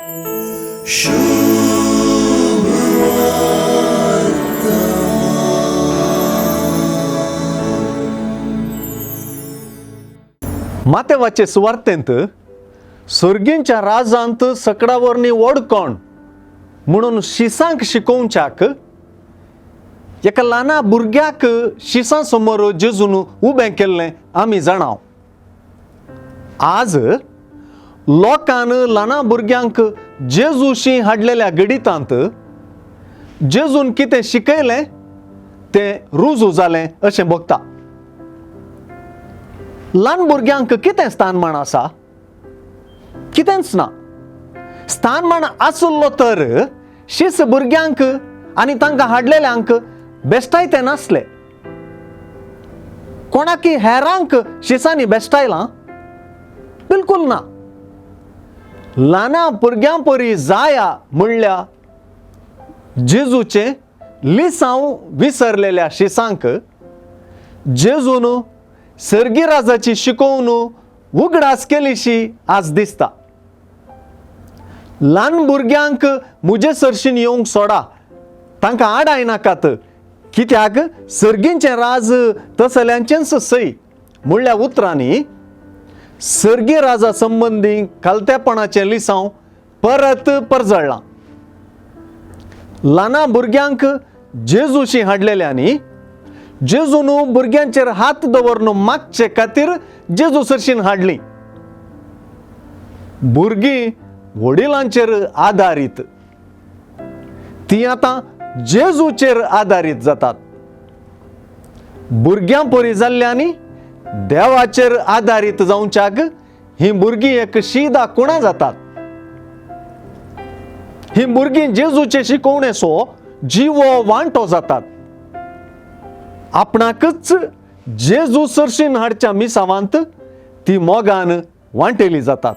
मातेवाचे सुवार्तेंत सर्गींच्या राजांत सकडावरणी वरनी व्हड कोण म्हणून शिसांक शिकोवच्याक एका ल्हाना भुरग्याक शिसां समोर जेजून उबें केल्लें आमी जाणाव. आज लोकान ल्हाना भुरग्यांक जेजूशी हाडलेल्या गडितांत जेजून कितें शिकयलें तें रुजू जालें अशें भोगता. ल्हान भुरग्यांक कितें स्थानमान आसा? कितेंच ना. स्थानमान आसलो तर शीस भुरग्यांक आनी तांकां हाडलेल्यांक बेश्टायते नासले. कोणाकी हेरांक शिसांनी बेश्टायलां? बिलकूल ना. ल्हाना भुरग्यां परी जाया म्हणल्या जेजूचें लिसांव विसरलेल्या शिसांक जेजून सर्गीराजाची शिकोवन उगडास केलीशी आज दिसता. ल्हान भुरग्यांक म्हजे सरशीन येवंक सोडा, तांकां आडाय नाकात, कित्याक सर्गींचें राज तसल्यांचेंच सय म्हणल्या उतरांनी सर्गी राजा संबंदी खालतेपणाचें लिसांव परत परजळ्ळां. ल्हाना भुरग्यांक जेजूशी हाडलेल्यांनी जेजून भुरग्यांचेर हात दवरून मागचे खातीर जेजू सरशीन हाडली. भुरगीं वडिलांचेर आदारीत, ती आतां जेजूचेर आदारीत जातात. भुरग्यां परी जाल्ल्यांनी देवाचेर आदारीत जावच्याक ही भुरगीं एक शिदा कुणां जातात. ही भुरगीं जेजूचे शिकोवणेचो जिवो वांटो जातात. आपणाकच जेजू सरशीन हाडच्या मिसावांत ती मोगान वांटेली जातात.